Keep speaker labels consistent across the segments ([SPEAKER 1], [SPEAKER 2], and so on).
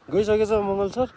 [SPEAKER 1] गइसकेछ मङ्गल sir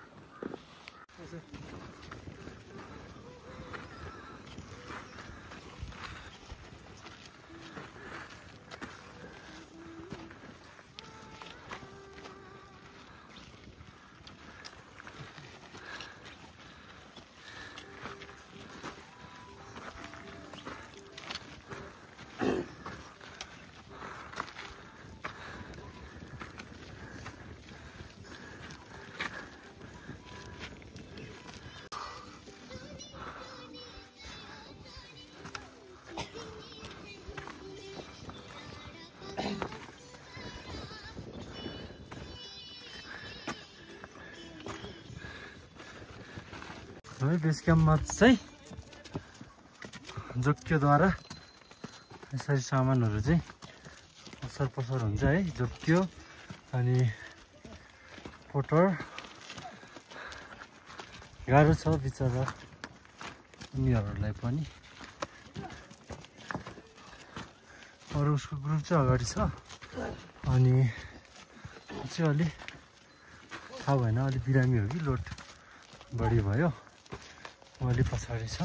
[SPEAKER 1] base क्याम्पमा चाहिँ जोक्योद्वारा यसरी सामानहरू चाहिँ असर पसर हुन्छ है जोक्यो अनि पोटर गाह्रो छ बिचरा उनीहरूलाई पनि अरू उसको ग्रुप चाहिँ अगाडि छ अनि चाहिँ अलि थाहा भएन अलि बिरामी हो कि लोड बढी भयो अलि पछाडि छ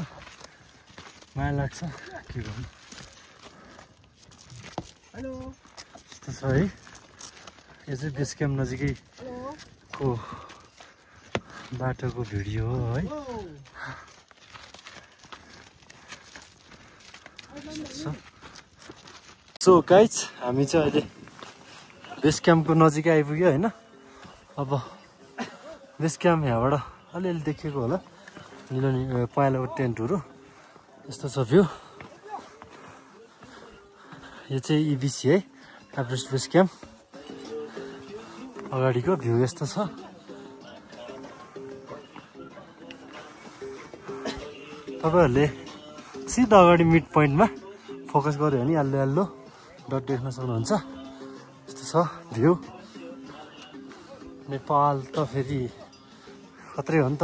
[SPEAKER 1] माया लाग्छ के गर्नु यस्तो छ है यो चाहिँ बेस क्याम्प नजिकैको बाटोको भिडियो हो है सो गाइज हामी चाहिँ अहिले बेस क्याम्पको नजिकै आइपुग्यो होइन अब बेस क्याम्प यहाँबाट अलिअलि देखेको होला पहेँलोको टेन्टहरू यस्तो छ भ्यू यो चाहिँ इबिसी है एभरेस्ट बेस क्याम्प अगाडिको भ्यू यस्तो छ तपाईहरुले सिधा अगाडि मिड पोइन्टमा फोकस गर्यो भने यल्लो यल्लो डट देख्न सक्नुहुन्छ यस्तो छ भ्यू नेपाल त फेरि खत्रै हो नि त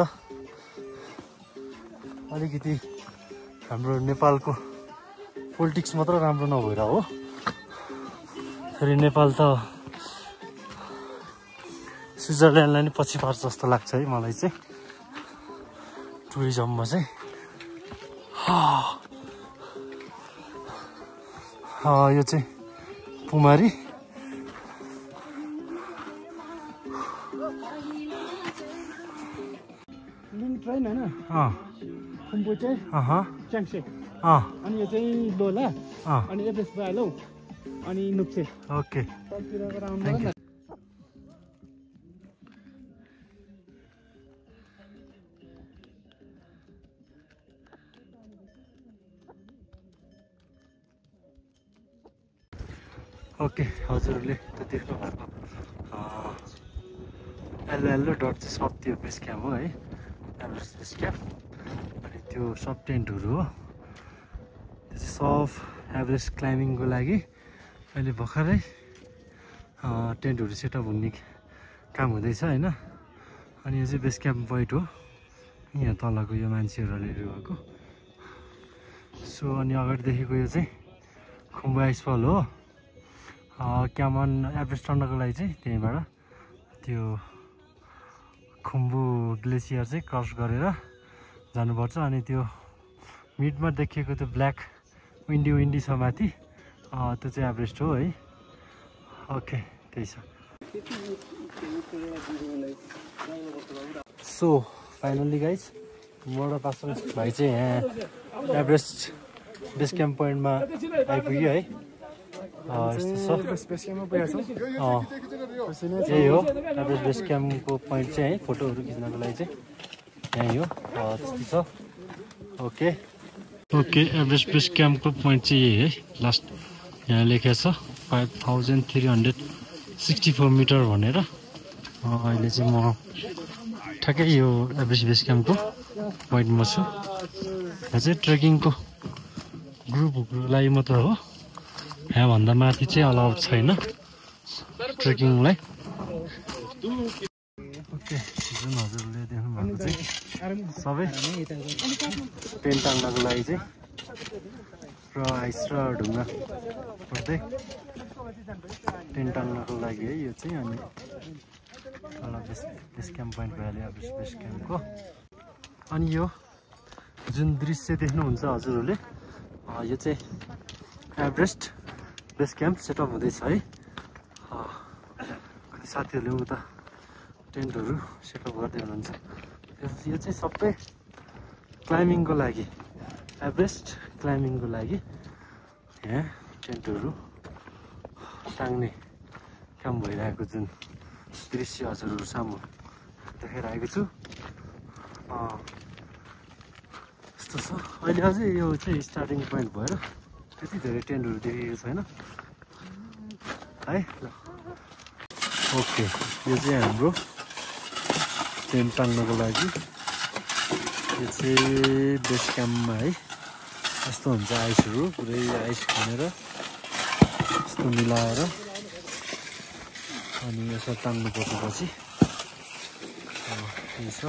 [SPEAKER 1] अलिकति हाम्रो नेपालको पोलिटिक्स मात्र राम्रो नभएर हो फेरि नेपाल त स्विजरल्यान्डलाई नि पछि पार्छ जस्तो लाग्छ है मलाई चाहिँ टुरिज्ममा चाहिँ यो चाहिँ पुमारी
[SPEAKER 2] ट्रेन हैन खुम्बु चाहिँ च्याङसे अनि यो चाहिँ लोला अनि एभरेस्ट भइहाल्यो अनि नुप्से
[SPEAKER 1] ओके ओके हजुरहरूले त देख्नु भएको यल्लो यल्लो डट चाहिँ सब त्यो बेस क्याम्प हो है एभरेस्ट बेस क्याम्प अनि त्यो सब टेन्टहरू हो त्यो चाहिँ सब एभरेस्ट क्लाइम्बिङको लागि अहिले भर्खरै टेन्टहरू सेटअप हुने काम हुँदैछ होइन अनि यो चाहिँ बेस क्याम्प पोइन्ट हो यहाँ तलको यो मान्छेहरूले भएको सो अनि अगाडि देखेको यो चाहिँ खुम्बु आइसफल हो क्यामन एभरेस्ट चढ्नको लागि चाहिँ त्यहीँबाट त्यो खुम्बु ग्लेसियर चाहिँ क्रस गरेर जानुपर्छ अनि त्यो मिडमा देखिएको त्यो ब्ल्याक विन्डी छ माथि त्यो चाहिँ एभरेस्ट हो है ओके त्यही छ सो फाइनल्ली गाइज मोडा पासन भाइ चाहिँ यहाँ एभरेस्ट बेस क्याम्प पोइन्टमा आइपुग्यो है यस्तो छ यही हो एभरेस्ट बेस क्याम्पको पोइन्ट चाहिँ है फोटोहरू खिच्नको लागि चाहिँ यहीँ हो त्यस्तै छ ओके ओके एभरेस्ट बेस क्याम्पको पोइन्ट चाहिँ यही है लास्ट यहाँ लेखेको छ 5364 मिटर भनेर अहिले चाहिँ म ठ्याक्कै यो एभरेस्ट बेस क्याम्पको पोइन्टमा छु यहाँ चाहिँ ट्रेकिङको ग्रुपहरूलाई मात्र हो यहाँभन्दा माथि चाहिँ अलाउड छैन ट्रेकिङलाई ओके जुन हजुरले देख्नु भएको चाहिँ सबै टेन्ट टाङ्नको लागि चाहिँ र आइस र ढुङ्गा पर्दै टेन्ट टाङ्नको लागि है यो चाहिँ। अनि तल बेस क्याम्प पोइन्ट भइहाल्यो बेस क्याम्पको। अनि यो जुन दृश्य देख्नुहुन्छ हजुरहरूले यो चाहिँ एभरेस्ट बेस क्याम्प सेटअप हुँदैछ है। कति साथीहरूले उता टेन्टहरू सेटअप गर्दै हुनुहुन्छ। यो चाहिँ सबै क्लाइम्बिङको लागि एभरेस्ट क्लाइम्बिङको लागि यहाँ टेन्टहरू टाङ्ने काम भइरहेको जुन दृश्य हजुरहरू सामु देखाइरहेको छु यस्तो छ। अहिले अझै यो चाहिँ स्टार्टिङ पोइन्ट भएर त्यति धेरै टेन्टहरू देखेको छैन है। ल ओके, यो चाहिँ हाम्रो टेन्ट टाङ्नको लागि यो चाहिँ बेस क्याम्पमा है यस्तो हुन्छ। आइसहरू पुरै आइस खनेर यस्तो मिलाएर अनि यसो टाङ्नु पर्छ। पछि यसो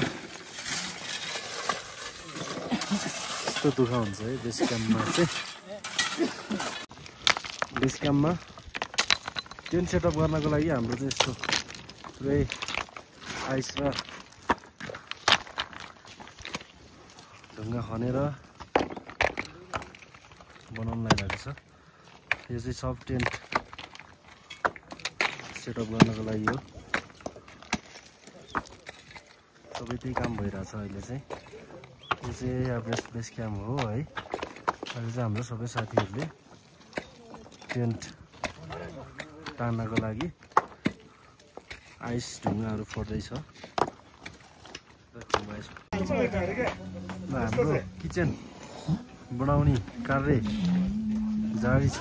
[SPEAKER 1] यस्तो दुःख हुन्छ है बेस क्याम्पमा चाहिँ। बेस क्याम्पमा टेन्ट सेटअप गर्नको लागि हाम्रो चाहिँ यस्तो पुरै आइस र ढुङ्गा खनेर बनाउनु लागिरहेको छ। यो चाहिँ सब टेन्ट सेटअप गर्नको लागि हो। सबै त्यही काम भइरहेछ अहिले चाहिँ। यो चाहिँ एभरेस्ट बेस क्याम्प हो है। अहिले चाहिँ हाम्रो सबै साथीहरूले टेन्ट टान्नको लागि आइस ढुङ्गाहरू फोड्दैछ। हाम्रो किचन बनाउने कार्य जारी छ।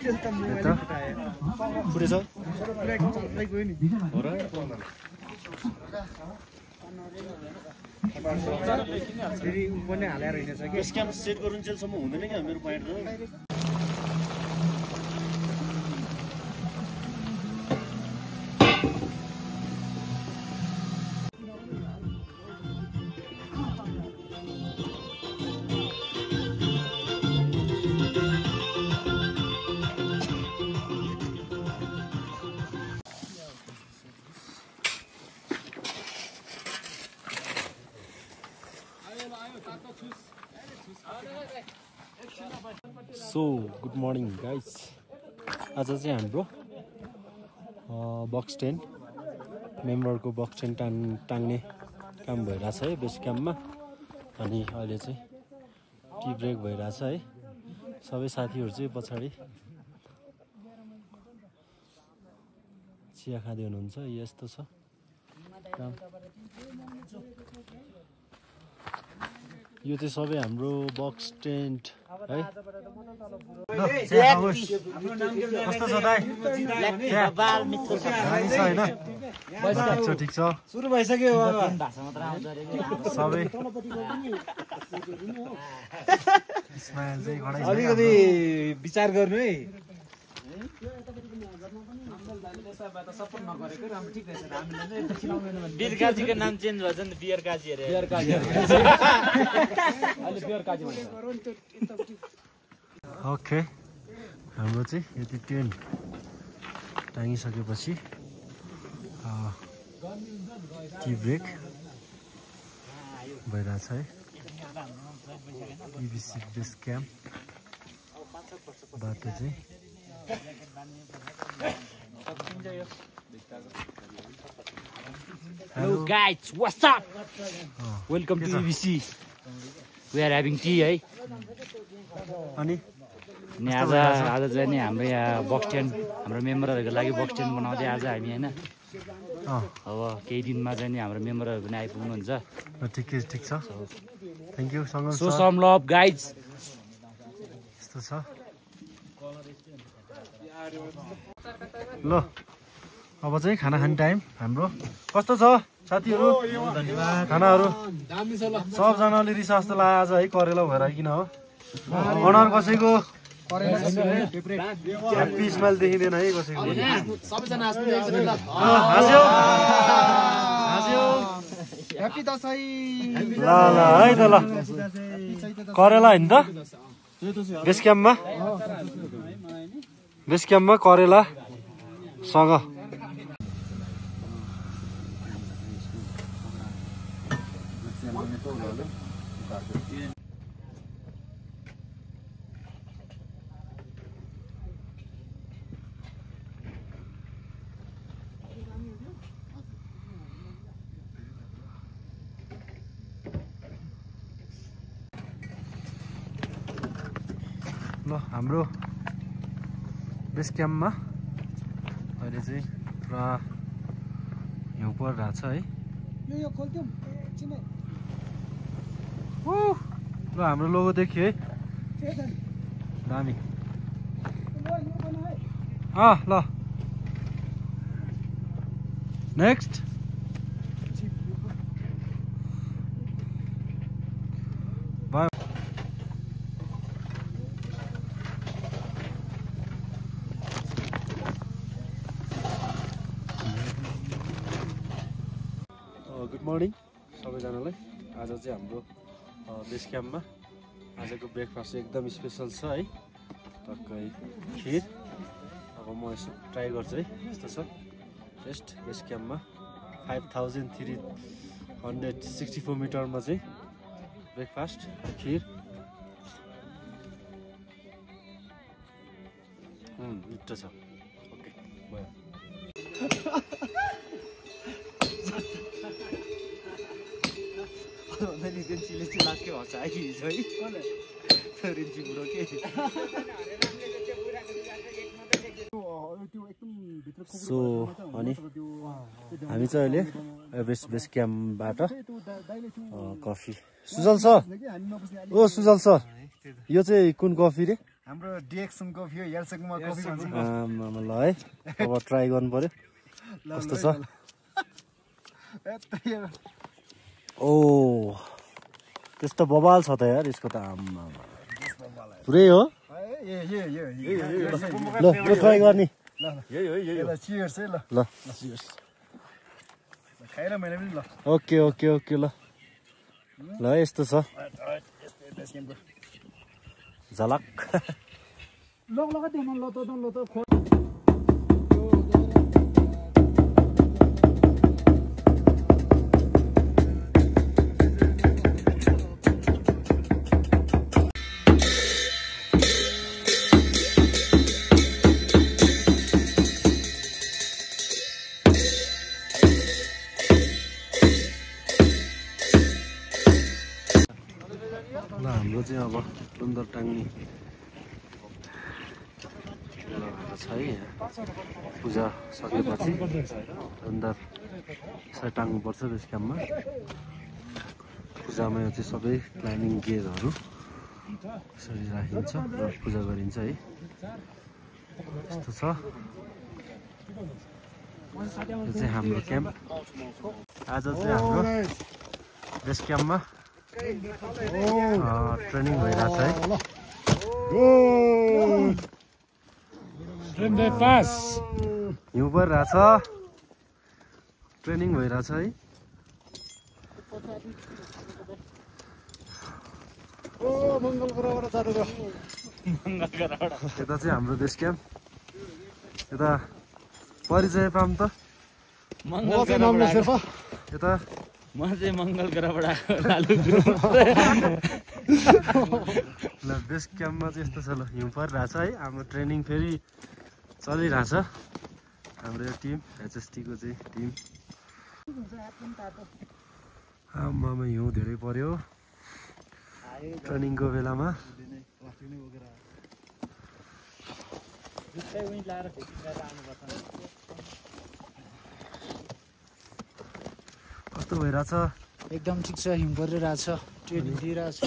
[SPEAKER 1] यता पुरै छ
[SPEAKER 2] फेरि पनि हालेर हिँडेछ कि
[SPEAKER 3] क्याम्प सेट गरुन्जेलसम्म हुँदैन क्या मेरो पोइन्ट हो।
[SPEAKER 1] So good morning guys. आज चाहिँ हाम्रो बक्स टेन्ट मेम्बरको बक्स टेन्ट टाङ्ने काम भइरहेछ है बेस क्याम्पमा। अनि अहिले चाहिँ टी ब्रेक भइरहेछ है। सबै साथीहरू चाहिँ पछाडि चिया खाँदै हुनुहुन्छ। यस्तो छ काम। यो चाहिँ सबै हाम्रो बक्स टेन्ट है। कस्तो छ दाइ? ठिक छ,
[SPEAKER 2] सुरु भइसक्यो
[SPEAKER 1] सबै स्माइल चाहिँ
[SPEAKER 2] अलिकति विचार गर्नु है।
[SPEAKER 4] बियर काजीको नाम चेन्ज भएछ नि, बियर काजी अरे। बियर काजी
[SPEAKER 1] ओके, हाम्रो चाहिँ यति टेन्ट टाँगिसकेपछि टी ब्रेक भइरहेछ है। इबिसी बेस क्याम्पबाट चाहिँ
[SPEAKER 4] Hello guys, what's up? Welcome to EBC. We are having tea है।
[SPEAKER 1] अनि
[SPEAKER 4] आज चाहिँ नि हाम्रो यहाँ बक्स टेन्ट हाम्रो मेम्बरहरूको लागि बक्स टेन्ट बनाउँदै आज हामी होइन। अब केही दिनमा चाहिँ नि हाम्रो मेम्बरहरू पनि आइपुग्नुहुन्छ।
[SPEAKER 1] ठिक छ, thank you.
[SPEAKER 4] So some love guys.
[SPEAKER 1] यस्तो छ ल। अब चाहिँ खाना खाने टाइम हाम्रो। कस्तो छ साथीहरू खानाहरू? सबजनाले रिस जस्तो लाग्यो आज है, करेला भएर किन हो? अनुहार कसैको ह्याप्पी स्माइल देखिँदैन है कसैको।
[SPEAKER 2] ह्यापी दसैँ
[SPEAKER 1] ल ल है त ल करेला होइन त बेस क्याम्पमा करेला सँग ल हाम्रो बेस क्याम्पमा अहिले चाहिँ पुरा हिउँ परिरहेको छ है ल हाम्रो लोगो देखियो है दामी ल नेक्स्ट गुड मर्निङ सबैजनालाई आज चाहिँ हाम्रो बेस क्याम्पमा आजको ब्रेकफास्ट एकदम स्पेसल छ है टक्कै खिर अब म यसो ट्राई गर्छु है यस्तो छ जस्ट बेस क्याम्पमा 5364 मिटरमा चाहिँ ब्रेकफास्ट खिर मिठो छ ओके भयो सो अनि हामी चाहिँ अहिले एभरेस्ट बेस क्याम्पबाट कफी सुजल सर ओ सुजल सर यो चाहिँ कुन कफी रे
[SPEAKER 2] हाम्रो डिएक्सन कफी हो यालसकमा कफी भन्छ
[SPEAKER 1] ल है अब ट्राई गर्नु पर्यो कस्तो छ ओ त्यस्तो बबाल छ त यार यसको त आम्मा पुरै हो ल यो ट्राई गर्ने ल ओके ओके ओके ल ल यस्तो छ झलक हाम्रो चाहिँ अब सुन्दर टाङ्ने छ है पूजा सकेपछि सुन्दर यसरी टाङ्नुपर्छ बेस क्याम्पमा पूजामा यो चाहिँ सबै क्लाइम्बिङ गियरहरू यसरी राखिन्छ र पूजा गरिन्छ है यस्तो छ यो चाहिँ हाम्रो क्याम्प आज चाहिँ हाम्रो बेस क्याम्पमा ट्रेनिङ भइरहेछ है हिउँ परिरहेछ ट्रेनिङ भइरहेछ है यता चाहिँ हाम्रो बेस क्याम्प यता परिचय पाऊँ त यता
[SPEAKER 4] म चाहिँ मङ्गल ग्रहबाट
[SPEAKER 1] ल बेस क्याम्पमा चाहिँ यस्तो छ ल हिउँ परिरहेछ है हाम्रो ट्रेनिङ फेरि चलिरहेछ हाम्रो यो टिम एचएसटीको चाहिँ टिम आमामा हिउँ धेरै पर्यो ट्रेनिङको बेलामा कस्तो भइरहेछ
[SPEAKER 2] एकदम ठिक छ हिउँ परिरहेछ ट्रेनिङ दिइरहेछ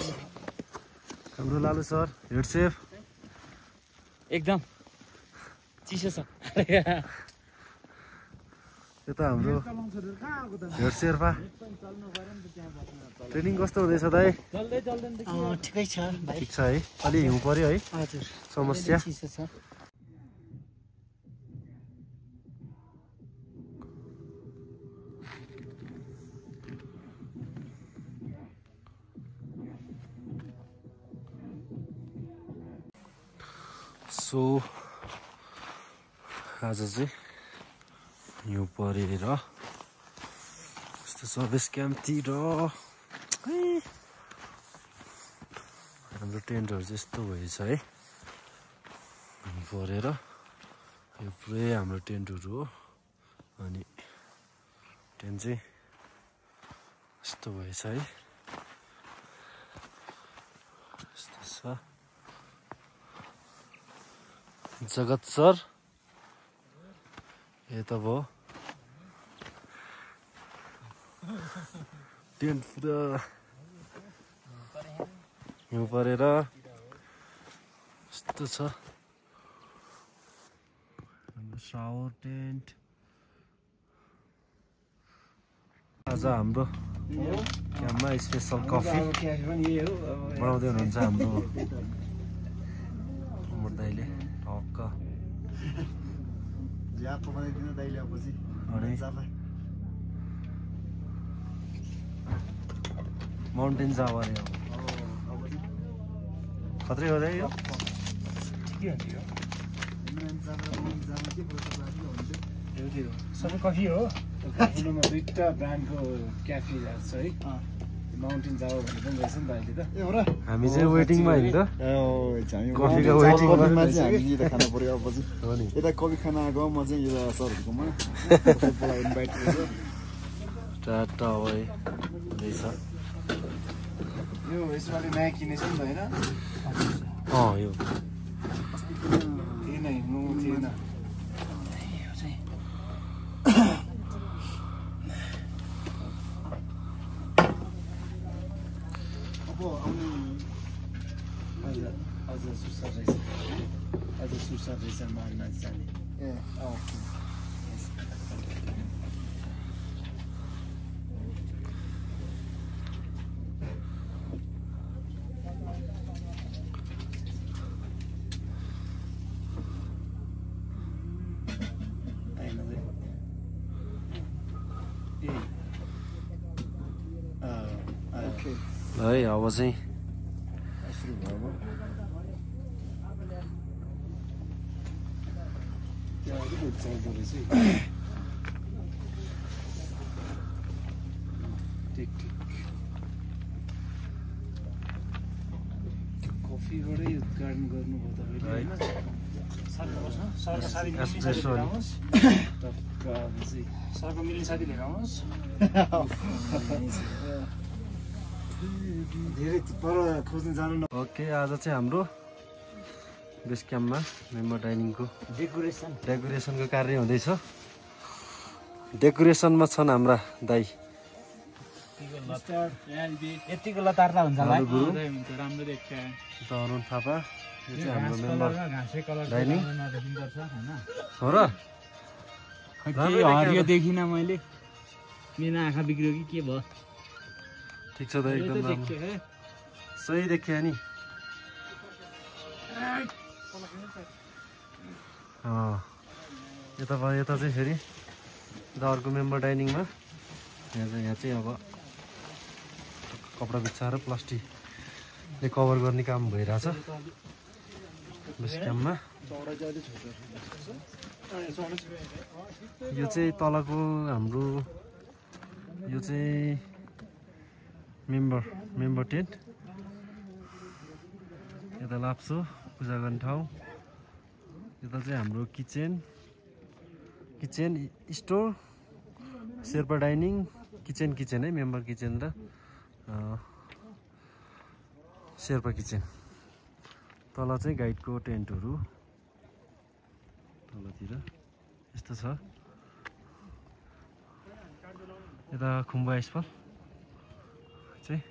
[SPEAKER 1] हाम्रो लालु सर हेड सेफ
[SPEAKER 4] एकदम चिसो छ
[SPEAKER 1] यता हाम्रो हेड शेर्पा ट्रेनिङ कस्तो हुँदैछ दाइ
[SPEAKER 2] ठिकै छ भाइ
[SPEAKER 1] ठिक छ है अलि हिउँ पर्यो है
[SPEAKER 2] हजुर
[SPEAKER 1] समस्या
[SPEAKER 2] चिसो छ
[SPEAKER 1] सो आज चाहिँ हिउँ परेर यस्तो छ बेस क्याम्पतिर हाम्रो टेन्टहरू चाहिँ यस्तो भएछ है हिउँ परेर यो पुरै हाम्रो टेन्टहरू हो अनि टेन्ट चाहिँ यस्तो भएछ है यस्तो छ जगत सर यता भयो टेन्ट पुरा हिउँ परेर यस्तो छ सावर टेन्ट आज हाम्रो क्याम्पमा स्पेसल कफी बनाउँदै हुनुहुन्छ हाम्रो उमर दाइले हक्क माउन्टेन जावा अरे खत्रै हो यो
[SPEAKER 2] सबै कफी हो काठमाडौँमा 2टा ब्रान्डको क्याफे छ है माउन्टेन जावा भन्ने पनि रहेछ नि त अहिले त
[SPEAKER 1] हामी चाहिँ वेटिङमा होइन त कफीको
[SPEAKER 5] वेटिङमा चाहिँ हामी यता खाना पर्यो अब पछि यता कफी खाना आएको म चाहिँ यता सरहरूकोमा इन्भाइट गरेको
[SPEAKER 1] टाटा है हुँदैछ
[SPEAKER 2] यो यसपालि नयाँ किनेछ नि त होइन
[SPEAKER 1] यो
[SPEAKER 2] थिएन हिँड्नु थिएन आज सुसार रहेछ माग्न जाने
[SPEAKER 1] है अब चाहिँ
[SPEAKER 2] कफीबाटै उद्घाटन गर्नुभयो तपाईँले सरको मिल्ने साथी लिएर आउनुहोस् धेरै पर खोज्न जानु न
[SPEAKER 1] ओके आज चाहिँ हाम्रो बेस क्याम्पमा मेम्बर डाइनिङको डेकोरेसनको कार्य हुँदैछ डेकोरेसनमा छन् हाम्रा दाइ
[SPEAKER 4] यतिको लतार्दा हुन्छ होला
[SPEAKER 2] राम्रो देख्छ
[SPEAKER 1] अरुण थापा यो चाहिँ हाम्रो मेम्बर डाइनिङ हो र
[SPEAKER 4] हरियो देखिनँ मैले मेरो आँखा बिग्रियो कि के भयो
[SPEAKER 1] ठिक छ त एकदम राम्रो सही देखियो नि यता भयो यता चाहिँ फेरि यता अर्को मेम्बर डाइनिङमा यहाँ चाहिँ अब कपडा बिछाएर प्लास्टिकले कभर गर्ने काम भइरहेछ बेस क्याम्पमा यो चाहिँ तलको हाम्रो यो चाहिँ मेम्बर टेन्ट यता लाप्सो पूजा गर्ने ठाउँ यता चाहिँ हाम्रो kitchen store Sherpa dining kitchen है मेम्बर किचन र शेर्पा किचन तल चाहिँ गाइडको टेन्टहरू तलतिर यस्तो छ यता खुम्बा एसफल चाहिँ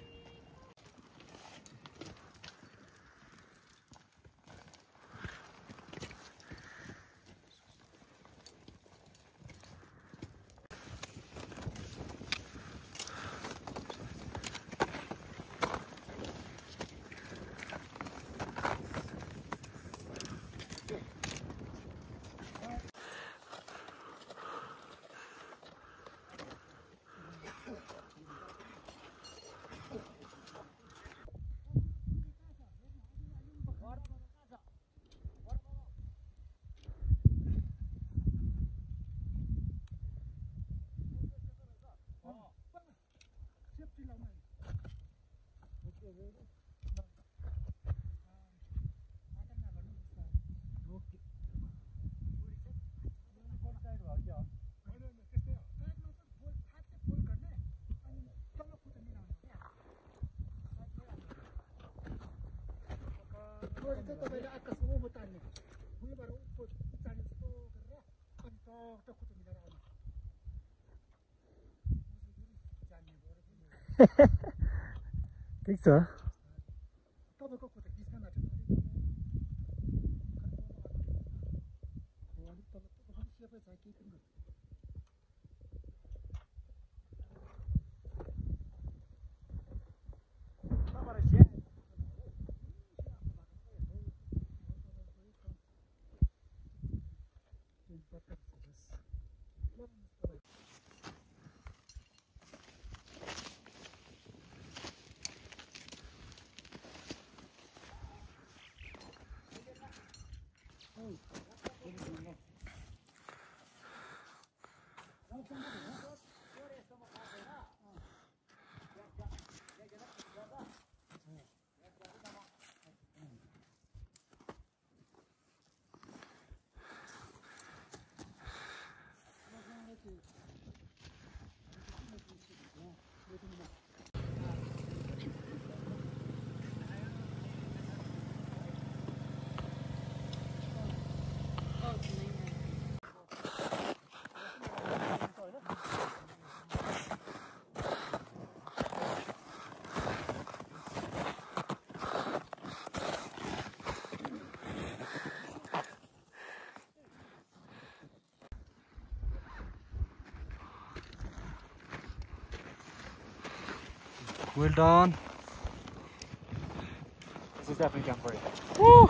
[SPEAKER 2] तपाईँले आकाशमा उँभो तान्ने भुइँबाट उच्चाने जस्तो गरेर अनि टक्क खुट्टा मिलाएर आउनु जान्ने भयो
[SPEAKER 1] ठिक छ
[SPEAKER 2] तपाईँको खुट्टा बिचमा नाट्यो अलिक तल सेपै छ केही पनि
[SPEAKER 1] Well done.
[SPEAKER 3] This is definitely camp for you.
[SPEAKER 1] Woo!